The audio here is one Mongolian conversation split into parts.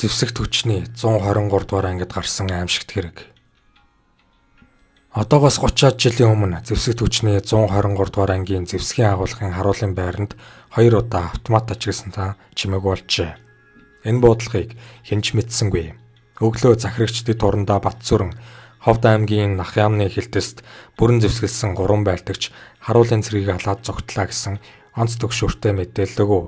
Зэвсэгт хүчний 123 дугаар ангид гарсан аимшигт хэрэг. Одоогоос 30-аад жилийн өмнө зэвсэгт хүчний 123 дугаар ангийн зэвсгийн агуулгын харуулын байранд хоёр удаа автомат ажигласан чимээгүй болжээ. Энэ буудлагыг хэн ч мэдсэнгүй. Өглөө захирагчдын турандаа Батсүрэн Ховд аймгийн Нах яамны хэлтэст бүрэн зэвсгэлсэн гурван байлдагч харуулын цэргийг алаад зогтлаа гэсэн онц төгшөөртэй мэдээлэл өгөв.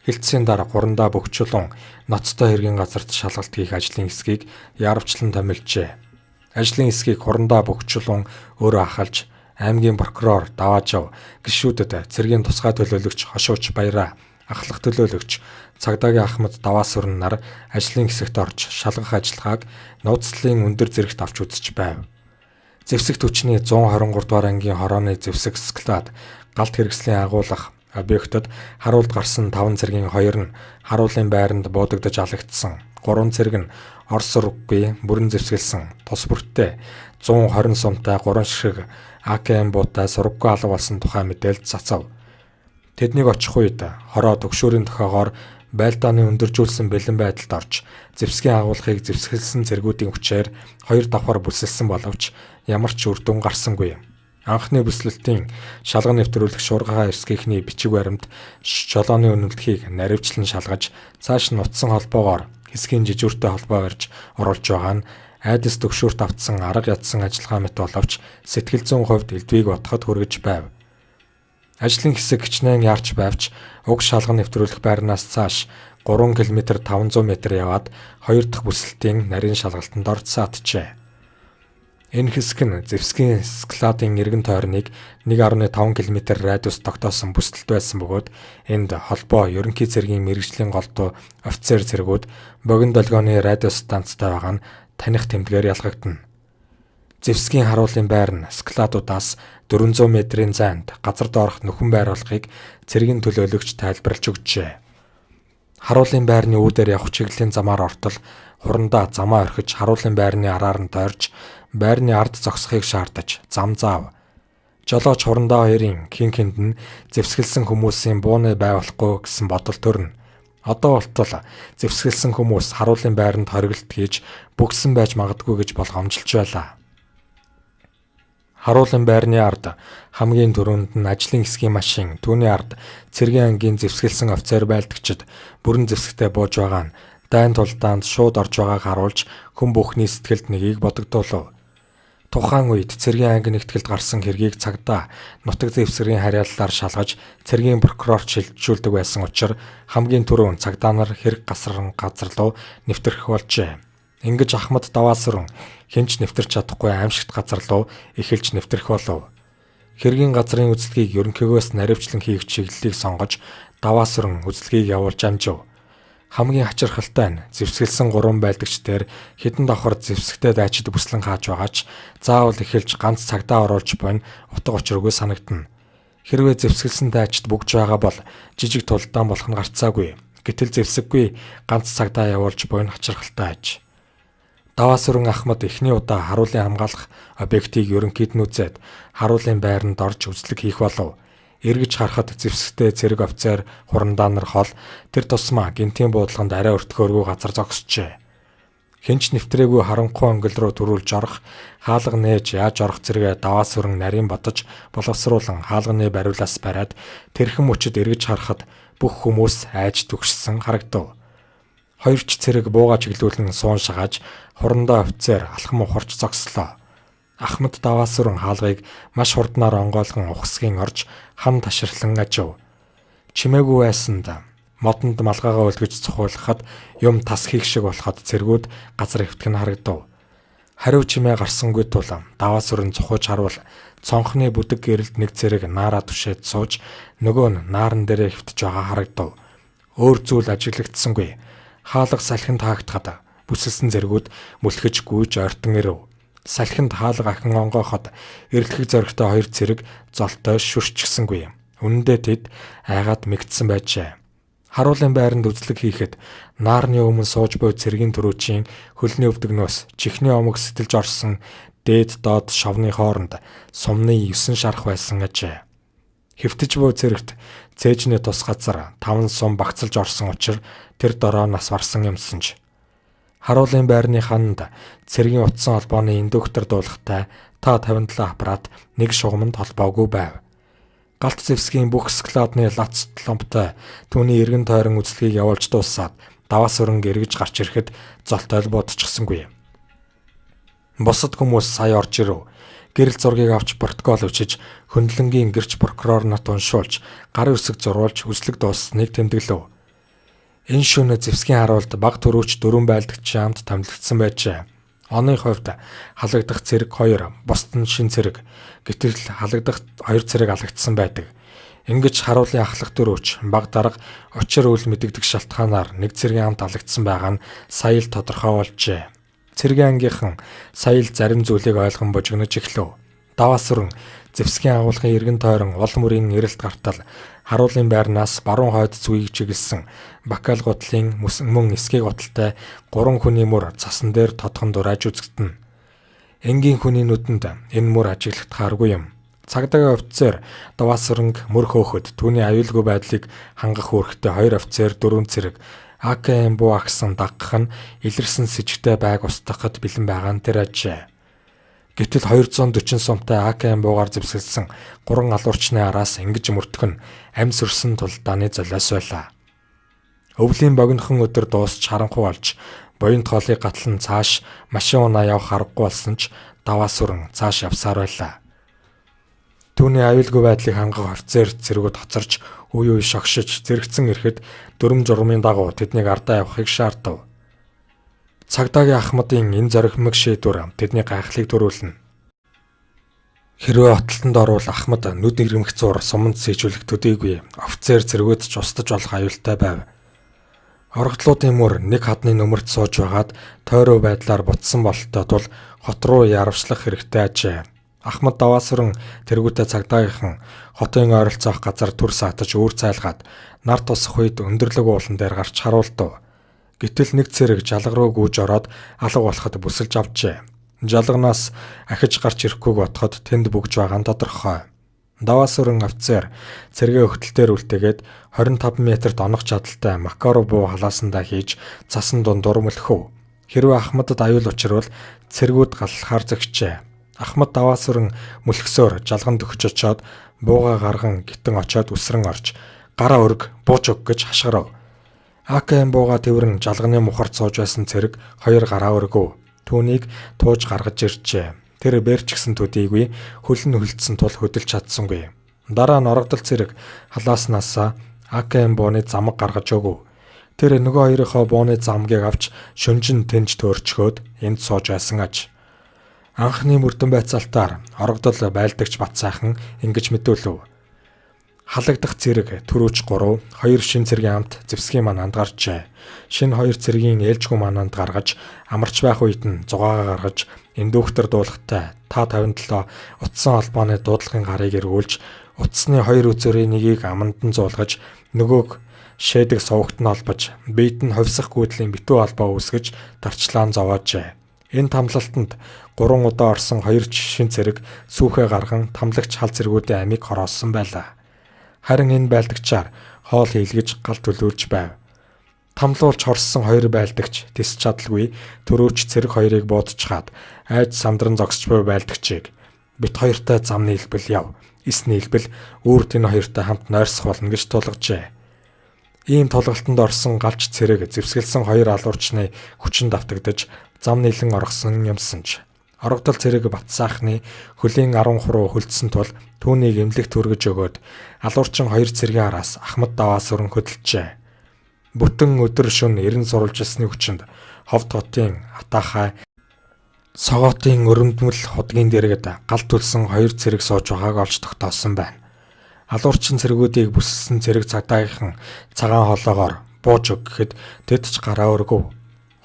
Хэлтсийн дараа гурандаа бөхчулун ноцтой хэргийн газарт шалгалт хийх ажлын хэсгийг яарвчлан томилжээ. Ажлын хэсгийг хурандаа бөхчулун өөрөө ахалж аймгийн прокурор Даваажав гишүүдэд цэргийн тусгай төлөөлөгч Хошууч Баяраа, ахлах төлөөлөгч цагдаагийн Ахмад Даваасүрэн нар ажлын хэсэгт орж шалгах ажиллагааг нууцлалын өндөр зэрэгт авч үзэж байв. Зэвсэг хүчний 123 дугаар ангийн хорооны зэвсэг склад галт хэрэгслийн агуулгах объектод харуулд гарсан 5 цэргийн 2 нь харуулын байранд буудагдаж алагдсан. 3 цэрэг нь Орос сургаггүй бүрэн зэвсгэлсэн тус бүртээ 120 сумтай 3 ширхэг АКМ буутай сургаггүй алга болсон тухай мэдээлэл цацав. Тэднийг очих үед хороо төгшөөрийн тохиогоор байлдааны өндөржүүлсэн бэлэн байдалд орж зэвсгийн агуулгыг зэвсгэлсэн цэргүүдийн хүчээр хоёр давхар бүсэлсэн боловч ямар ч үр дүн гарсангүй. Анхны бүслэлтийн шалган нэвтрүүлэх шуургай эсгийнхний бичиг баримт жолооны үнэлтхийг наривчлан шалгаж цааш нь утсан холбоогоор хэсгийн жижүүртэй холбоо барьж оруулж байгаа нь айдас төгшөөрт автсан арга ядсан ажиллагаа мэт боловч сэтгэл зүйн хувьд элдвийг бодоход хүргэж байв. Ажлын хэсэг хичнээн яарч байвч уг шалган нэвтрүүлэх байрнаас цааш 3 км 500 м яваад хоёр дахь бүслэлтийн нарийн шалгалтанд орж саатжээ. Энэ хэсэг нь зэвсгийн складын эргэн тойрныг 1.5 км радиус тогтоосон бүслэлт байсан бөгөөд энд холбоо ерөнхий цэргийн мэргэжлийн голдуу офицер цэргүүд богино долгионы радиус станцтай байгаа нь таних тэмдгээр ялгагдана. Зэвсгийн харуулын байр нь складуудаас 400 метрийн зайд газар доорх нөхөн байр болохыг цэргийн төлөөлөгч тайлбарлаж өгчээ. Харуулын байрны үүдээр явах чиглэлийн замаар ортол хурандаа замаа орхиж харуулын байрны араар нь тойрж байрны ард зогсохыг шаардаж зам заав. Жолооч хурандаа хоёрын хин хэнд нь зэвсгэлсэн хүмүүсийн бууны бай болохгүй гэсэн бодол төрнө. Одоо болтол зэвсгэлсэн хүмүүс харуулын байранд хориглолт хийж бүгсэн байж магадгүй гэж болгоомжилж байлаа. Харуулын байрны ард хамгийн түрүүнд нь ажлын хэсгийн машин, түүний ард цэргийн ангийн зэвсгэлсэн офицер байлдагчид бүрэн зэвсэгтэй бууж байгаа нь дайн тулдаанд шууд орж байгааг харуулж хүн бүхний сэтгэлд нэгийг бодогдуулав. Тухайн үед цэргийн анги нэгтгэлд гарсан хэргийг цагдаа нутаг зэвсгэрийн харьяаллаар шалгаж цэргийн прокурорт шилжүүлдэг байсан учир хамгийн түрүүнд цагдаа нар хэрэг гасран газар руу нэвтрэх болжээ. Ингэж Ахмад Даваасран хэн ч нэвтэрч чадахгүй аимшигт газар руу эхэлж нэвтрэх болов. Хэргийн газрын үзлэгийг ерөнхийгөөс наривчлан хийх чиглэлийг сонгож Даваасран үзлэгийг явуулж амжив. Хамгийн хачирхалтай нь зэвсгэлсэн гурван байлдагч дээр хэдэн давхар зэвсэгтэй дайчид бүслэн хааж байгаа ч заавал эхэлж ганц цагдаа оруулж буйн утга учиргүй санагдана. Хэрвээ зэвсгэлсэн дайчид бүгж байгаа бол жижиг тулдаан болох нь гарцаагүй. Гэтэл зэвсэггүй ганц цагдаа явуулж буйн хачирхалтай аж. Даваасүрэн Ахмад эхний удаа харуулын хамгаалах объектыг ерөнхийд нь үзээд харуулын байранд орж үзлэг хийх болов. Эргэж харахад зэвсэгтэй цэрэг офицер хурандаа нар хол тэр тусмаа гинтийн буудлаганд арай өртөхөөргүй газар зогсжээ. Хэн ч нэвтрээгүй харанхуй ангил руу төрүүлж орох, хаалга нээж яаж орох зэрэгээ Даваасүрэн нарийн бодож боловсруулан хаалганы бариулаас бариад тэрхэн мөчөд эргэж харахад бүх хүмүүс айж түгшсэн харагдав. Хоёр ч цэрэг бууга чиглүүлэн суун шагааж хурандаа офицер алхам ухарч зогслоо. Ахмад Даваасүрэн хаалгыг маш хурднаар онгойлгон ухасгийн орж хан таширлан ажив. Чимээгүй байсанд модонд малгайгаа өлгөж цохиулахад юм тас хийх шиг болоход цэргүүд газар хэвтэх нь харагдав. Хариу чимээ гарсангүй тул Даваасүрэн цохиуж харвал цонхны бүдэг гэрэлд нэг цэрэг наараа түшээд сууж нөгөө нь нааран дээрээ хэвтэж байгаа харагдав. Өөр зүйл ажиглагдсангүй. Хаалга салхинд хаагдахад бүсэлсэн цэргүүд мөлхөж гүйж ойртон ирэв. Салхинд хаалга ахин онгооход эрэлхэг зоригтой хоёр цэрэг золтой шүрчгсэнгүй. Үнэндээ тэд айгаад мэгдсэн байжээ. Харуулын байранд үзлэг хийхэд наарны өмнө сууж буй цэргийн түрүүчийн хөлний өвдөгнөөс чихний омог сэтэлж орсон дээд доод шовны хооронд сумны 9 шарх байсан ажээ. Хэвтэж буй цэрэгт цээжний тус газар 5 сум багцалж орсон учир тэр дороо нас барсан юмсан ч. Харуулын байрны хананд цэргийн утсан холбооны индуктор дуулахтай Та-57 аппарат нэг шугамд холбоогүй байв. Галт зэвсгийн бүх складны лац ломтой түүний эргэн тойрон үзлэгийг явуулж дуусаад даваас өрн эргэж гарч ирэхэд золтойл будчихсангүй. Бусад хүмүүс сая орж ирэв. Гэрэл зургийг авч протокол өчөж хөндлөнгийн гэрч прокурор нарт уншуулж гарын үсэг зуруулж үзлэг дууссаныг тэмдэглэв. Энэ шөнө зэвсгийн харуулд баг төрөөч дөрвөн байлдагчийн амт томилогдсон байжээ. Оны хувьд халагдах цэрэг 2, бусд нь шин цэрэг. Гэтэл халагдах 2 цэрэг алагдсан байдаг. Ингэж харуулын ахлах дөрөвч баг дарга учир үл мэдэгдэх шалтгаанаар нэг цэргийн амт алагдсан байгаа нь сая л тодорхой болжээ. Цэргийн ангийнхан сая л зарим зүйлийг ойлгон бужигнаж эхлэв. Даваас өрн зэвсгийн агуулгын эргэн тойрон уул мөрийн эрэлт гартал харуулын байрнаас баруун хойд зүгийг чиглэсэн бакал гутлын мөн эсхийг гуталтай гурван хүний мөр цасан дээр тодхон дурааж үзэгдэнэ. Энгийн хүний нүдэнд энэ мөр ажиглагдахааргүй юм. Цагдаагийн офицер Даваасранг мөр хөөхөд түүний аюулгүй байдлыг хангах үүрэгтэй хоёр офицер дөрвөн цэрэг АКМ буу агсан даггах нь илэрсэн сэжигтэй байг устгахад бэлэн байгаа нь тэр ажээ. Гэтэл 240 сумтай АКМ буугаар зэвсгэлсэн гурван алуурчны араас ингэж мөрдөх нь амь сөрсөн тулдааны золиос байлаа. Өвлийн богинохон өдөр дуусч харанхуй болж буянт хоолыг гатлан цааш машин унаа явах аргагүй болсон ч даваас сүрэн цааш явсаар байлаа. Түүний аюулгүй байдлыг хангах офицер цэргүүд хоцорч үе үе шогшиж зэрэгцэн ирэхэд дүрэм журмын дагуу тэднийг ардаа явахыг шаардав. Цагдаагийн ахмадын энэ зоригмог шийдвэр тэдний гайхлыг төрүүлнэ. Хэрвээ отолтонд орвол ахмад нүд ирмэх зур суманд сэжүүлэх төдийгүй офицер цэргүүд ч устдаж болох аюултай байв. Орогдлуудын мөр нэг хадны нөмөрт сууж байгаад тойроо байдлаар бутсан бололтой тул хот руу яравчлах хэрэгтэй ажээ. Ахмад даваасран тэргүүтээ цагдаагийнхан хотын ойролцоох газар түр саатаж үүр цайлгаад нар тусах үед өндөрлөг уулан дээр гарч харуулдав. Гэтэл нэг цэрэг жалга руу гүйж ороод алга болоход бүсэлж авчээ. Жалганаас ахиж гарч ирэхгүйг бодоход тэнд бүгж байгаа нь тодорхой. Даваас өрн офицер цэргээ өгтөл дээр үлдээгээд 25 метрт онох чадалтай Макаро буу халаасандаа хийж цасан дундуур мөлхөв. Хэрвээ Ахмадад аюул учирвал цэргүүд галлахаар зөгчээ. Ахмад даваас өрн мөлхсөөр жалган дөхөж очоод бууга гарган гитэн очоод үсрэн орж гараа өрг бууж өг гэж хашгирав. АКМ бууга тэрвэрэн жалганы мухарт сууж байсан цэрэг хоёр гараа өргөв. Түүнийг тууж гаргаж иржээ. Тэр бэрчгсэн төдийгүй хөл нь хөлдсөн тул хөдөлж чадсангүй. Дараа нь орогдол цэрэг халааснасаа АКМ бууны замаг гаргаж өгөв. Тэр нөгөө хоёрынхоо бууны замгийг авч шүнжин тэнж төөрчхөөд энд сууж байсан аж. Анхны мөрдөн байцаалтаар орогдол байлдагч Бат сайхан ингэж мэдүүлв. Халагдах цэрэг төрөөч 3, 2 шин цэргийн амт зэвсгийн манаанд гарчээ. Шинэ 2 цэргийн ээлжгүй манаанд гаргаж амарч байх үед нь зугаагаа гаргаж индуктор дуулахтай Та-57 утсан холбооны дуудлагын гарыг эргүүлж утасны хоёр үзүүрийн нэгийг аманд нь зуулгаж нөгөөг шээдэг сувагт нь холбож биед нь хувьсах гүйдлийн битүү холбоо үүсгэж тарчлаан зовоожээ. Энэ тамлалтанд 3 удаа орсон 2 шин цэрэг сүүхээ гарган тамлагч хал цэргүүдийн амийг хороосон байлаа. Харин энэ байлдагчаар хоол хийлгэж гал төлүүлж байв. Тамлуулж хорссон хоёр байлдагч тэс чадалгүй төрөөч цэрэг хоёрыг буудчихад айж сандран зогсож буй байлдагчийг бит хоёртой зам нийлбэл яв. Эс нийлбэл үүрд энэ хоёртой хамт нойрсох болно гэж тулгажээ. Ийм тулгалтанд орсон галч цэрэг зэвсгэлсэн хоёр алуурчны хүчин давтагдаж зам нийлэн оргосон юмсан ч орогдол цэрэг Батсаахны хөлийн 10 хуруу хөлдсөн тул түүнийг эмнэлэгт хүргэж өгөөд алуурчин хоёр цэргийн араас Ахмад даваас өрн хөдөлжээ. Бүтэн өдөр шөнө эрен сурвалжилсны хүчинд Ховд хотын Атаахай Согоотын өрөмдмөл худгийн дэргэд гал түлсэн хоёр цэрэг сууж байгааг олж тогтоосон байна. Алуурчин цэргүүдийг бүсэлсэн цэрэг цагдаагийнхан цагаан холоогоор бууж өг гэхэд тэд ч гараа өргөв.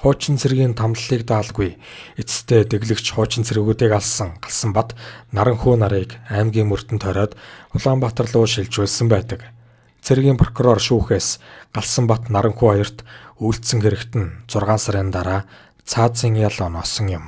Хуучин цэргийн тамлалыг даалгүй эцэстээ дэглэгч хуучин цэргүүдийг алсан Галсан бат Наранхүү нарыг аймгийн мөртөн тойроод Улаанбаатар руу шилжүүлсэн байдаг. Цэргийн прокурор шүүхээс Галсан бат Наранхүү хоёрт үйлдсэн хэрэгт нь 6 сарын дараа цаазын ял оноосон юм.